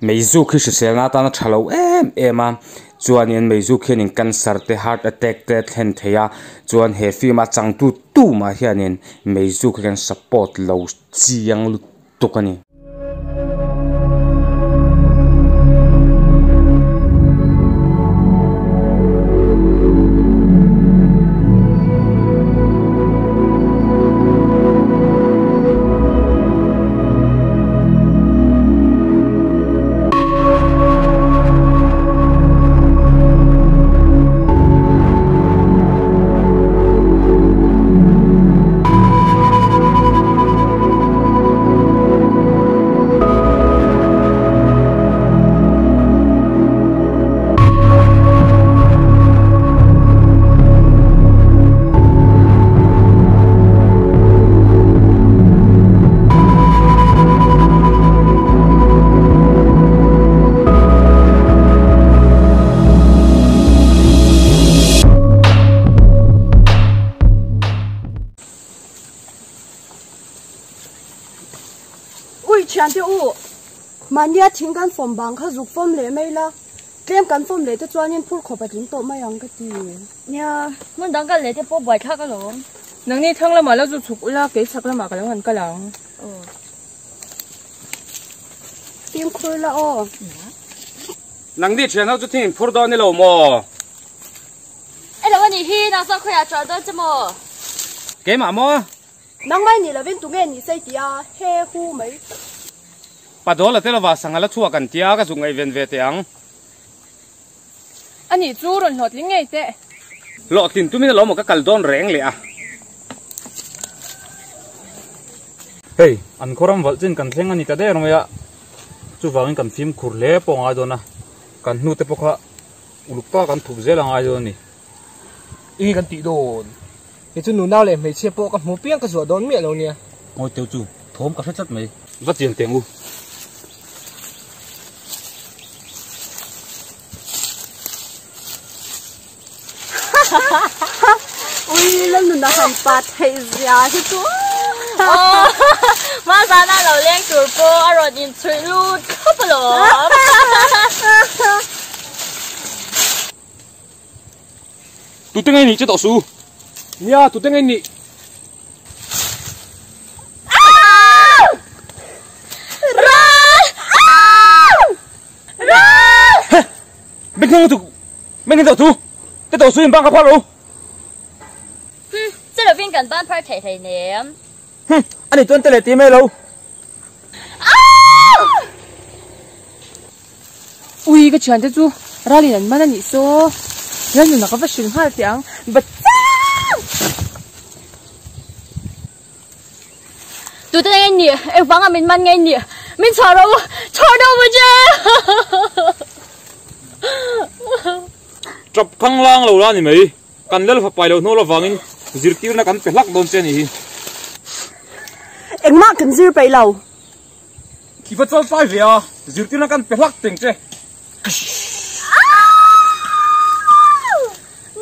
Meizuk hi hriselna atana tha lo em em a chuanin meizuk hianin cancer te heart attack te a thlen thei a chuan he film a changtu tumah hianin meizuk hi kan support lo chiang lutuk a ni. Ui thiante u, mahnia thing kan fawm bang kha zuk fawm leh mai la, tlem kan fawm leh te chuanin phur khawp a tling tawh mai ang ka ti. Nia, hmun dang kal leh te pawh buaithlak alawm. Nangni thlang lamah lo zu chhuk ula, kei chhak lamah ka lo han kal ang. Aw. Fimkhur la aw. Nangni thian ho chu thing in phur dawn ni lo maw? E lo anih hi, nang chuan khawiah chhuah dawn che maw? Keimah maw? Nangmai ni lovin tunge ni sei tia he hu mai. Padawl a tel ava sangha la chhuak an tia ka zuk ngaihven ve teh ang. Anih chu rawn hlawhtling ngei teh. Hlawhtlin tumin alawm aw ka kal dawn reng leh a. Hei, an khaw ram valh chin kan thleng a ni ta der mai a, chuvangin kan fimkhur hle pawh a ngai dawn a, kan hnute pawh kha uluk tak an thup zel a ngai dawn a ni. Enge kan tih dawn? Kei chu nunau leh hmeichhia pawh ka hmu piang ka zuah dawn miah lo nia. Ngawi teu chu thawm ka hre tlat mai. Va chian teng u. Ui Lalnuna han pa theih zia hi chu aw Hmazana lo leng tur pawh a rawn inchhuih lut thlap alawm. Tute ngei nih che tawh su. Nia, tute ngei nih. Bên ngang tu, bên ngang tu, te tawh su in bang ka phar lo. Hm, che lovin kan ban phar thei hlei nem. Hm, ani chuan te leh ti mai lo. Ui ka thiante chu ralin an man a nih saw, Lalnuna ka va hrilh nghal teh ang, Bachang! Tute nge nih, engvanga min man nge nih, min chhuah rawh u, chhuah rawh u che! Tap khang lang lo la ni mai. Kan lal fapai lo hnawl avangin zirtirna kan pe hlak dawn che a nih hi. Engmah kan zir peih lo. I va chawl tlai ve a, zirtirna kan pe hlak teng che.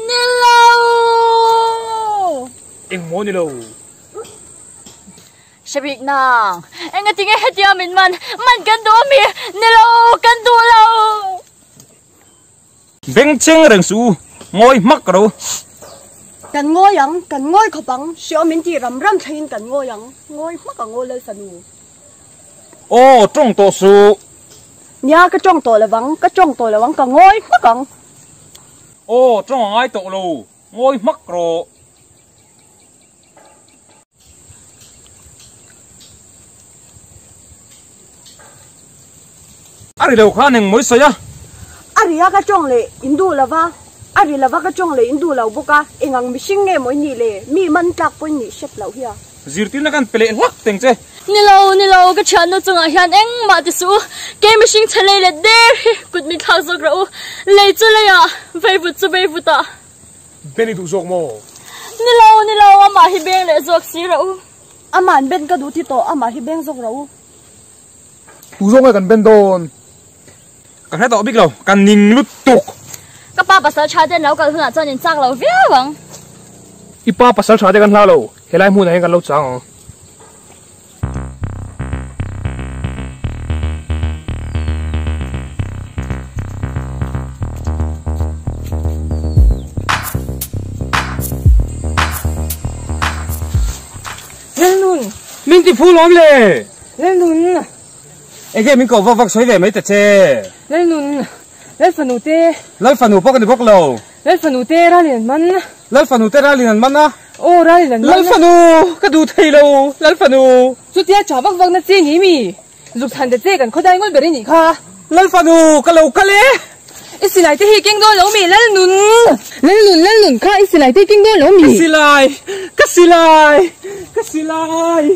Ni lo! Engmaw ni lo? Hrebik nang, engatinge hetia min man, man kan duh ami? Ni lo, kan duh lo! Bengchheng reng suh u, ngawi hmak ro. Kan ngawi ang, kan ngawi khawp ang, hriau min tih ram ram thlengin kan ngawi ang, ngawi hmak ang aw Lalfanu. Aw, tawng tawh suh. Nia, ka tawng tawh lovang, ka tawng tawh lo ang, ka ngawi hmak ang. Aw, tawng a ngai tawh lo, ngawi hmak rawh. A ri lo khan eng mawi sawi a. A ri a ka tawng leh in duh lo va, a ri lova ka tawng leh in duh lo bawk a, eng ang mihring nge mawi nih le, mi man tlak pawhin nih hrep loh hi a. Zirtirna kan pe leh hlak teng che. Ni lo, ni lo, ka thiannu chungah hian engmah ti suh u, kei mihring chhe lei let der hi kut min thlak zawk rawh u, lei chu leiah, veivut chu veivutah. Ben i duh zawk maw? Ni lo, ni lo, amah hi beng leh zawk si rawh u. Amah an ben ka duh ti tawh, amah hi beng zawk rawh u. Tu zawk nge kan ben dawn? Ka hre tawh bik lo, ka ning lutuk. Ka pa pasal tha te an lo kal hunah chuan in chak lo viau ang. I pa pasal tha te kan hla lo, helai hmunah hian kan lo chang ang. Min ti phu lawm le! Lalnun! Enge min koh vak vak sawi ve mai ta che? Lalnun! Lalfanu te! Lalfanu pawh ka ni bawk lo. Lalfanu te ralin an man. Lalfanu te ralin an man a. Aw ralin an man. Lalfanu! Ka duh thei lo! Lalfanu! Chutia tha vak vak na che ni mi? Zuk chhan ta che kan khawdai ngawt ber i nih kha. Lalfanu! Ka lo kal e! I silai te hi keng dawn lo mi? Lalnun! Lalnun! Lalnun kha i silai te hi keng dawn lo mi? Ka silai! Ka silai! Ka silai!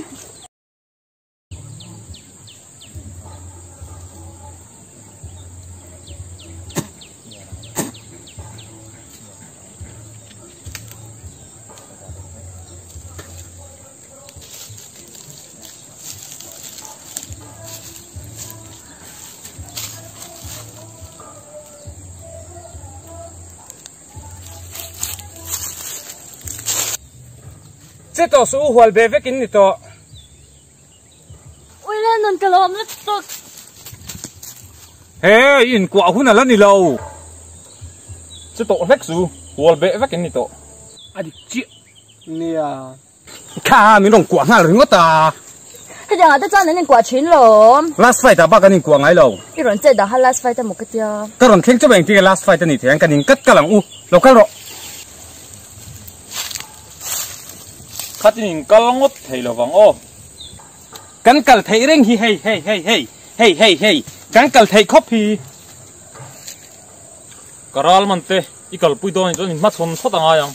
Che tawh suh u hual ve vek in ni tawh. Ui le nun ka lo awm lutuk. He i inkuah hun a la ni lo. Che tawh hlek su hual beh vek in ni tawh. A dik chiah nia. Kha min rawn kuah nghal ringawt a. Hetiang ah te chuan an inkuah thin lawm. Last fight ah bak an inkuah ngai lo. I rawn chet dah kha last fight emaw ka tia. Ka rawn thleng chauh engtin nge last fight a nih theih ang kan inkat kal ang u. Lo kal rawh. Khatin in kal ngawt thei lo vang aw. Kan kal theih reng hi hei hei hei hei hei hei hei kan kal theih khawp hi. Ka ral man te i kalpui dawn ah chuan in hmachhawn phawt a ngai ang.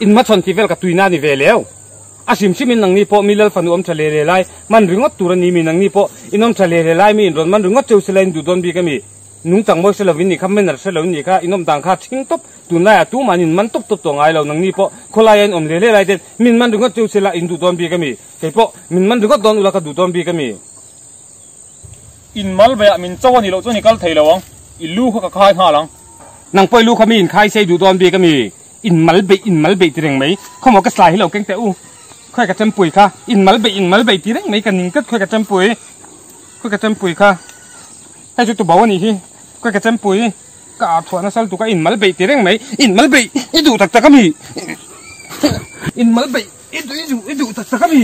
In hmachhawn tih vel ka tuina a ni ve leu. A hrim hrim in nangni pawh mi Lalfanu awm tha le le lai man ringawt tur a ni mi nangni pawh in awm tha le le lai mi in rawn man ringawt cheu sela in duh dawn bik a mi. Nungchang mawi hre lovin nih kha manner hre lo in nih kha in awm dan kha ṭhing tawp tunlai ah tumah an in man tawp tawp tawh ngai lo nangni pawh khawlai ah in awm le le lai ten min man ringawt cheu sela in duh dawn bik a mi. Kei pawh min man ringawt dawn ula ka duh dawn bik a mi. In mal beiah min cho a nih loh chuan i kal thei lo ang, i lu kha ka khai nghal ang. Nang pawh i lu kha mi in khai sei duh dawn bik a mi? In mal beih, in mal beih ti reng mai. Khawmaw ka slai hi lo keng teh u. Khawi ka chempui kha. In mal beih, in mal beih ti reng mai ka ning tlat khawi ka chempui. Khawi ka chempui kha. Hei chu tubo a nih hi. Khawi ka chempui. Ka ah chhuah nasa lutuk a in mal beih ti reng mai. In mal beih i duh tak tak a mi? In mal beih i duh i duh i duh tak tak a mi?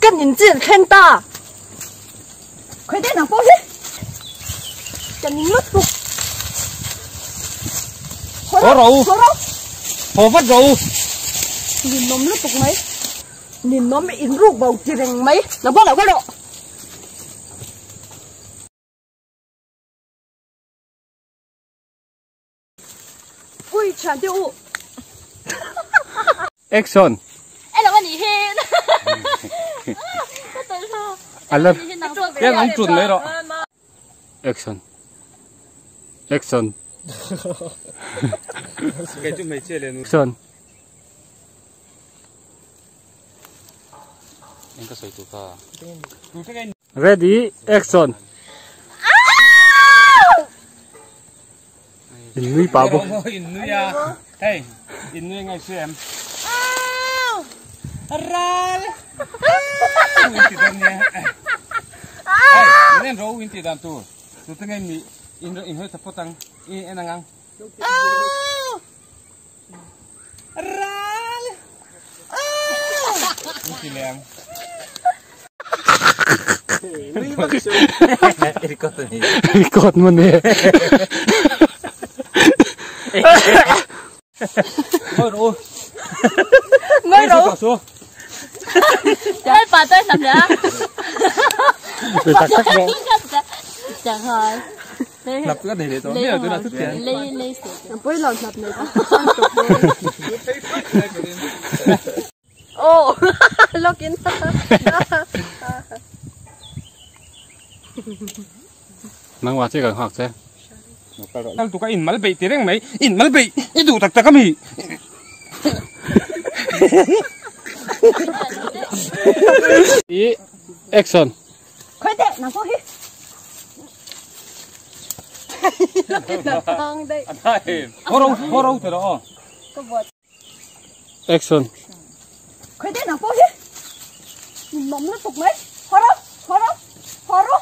Ka nin chin thleng ta. Khawi deuh nang pawh hi. Ka ning lutuk. Haw rawh u. Haw vat rawh u. Ninawm lutuk mai. Ninawm inruk bo ti reng mai. Nang pawh lo kal rawh. Ui thian te u. Action. Elo ani hi. Ala. Yan ang chun mai ro. Action. Action. Cái chú mày chơi lên. Action. Ready action. In nui pah bawk. In nui a. Hei, in nui ngai si em. Ral. In ti dan nia. Hei, in en ro in ti dan tur. Tu te ngai mi in in hoi thapot ang. In en ang ang. Ral. In ti leng. Record mo ni. Ngoi ro. Ngoi ro. Ê, bà tôi nằm nữa. Về tắc tắc đó. Chẳng hỏi. Lập cái này để tôi biết là tôi là thức tiền. Lấy lấy Bôi lòn nạp này. Ô, login. Nang wa che kan hak che. Kal tu ka in mal bei ti reng mai. In mal bei i duh tak tak a mi. I action. Khoi teh nang pawh hi. Login na tang dei. Ho ro ho ro te ro aw. Action. Khoi teh nang pawh hi. Min nawm lutuk mai. Ho ro ho ro ho ro.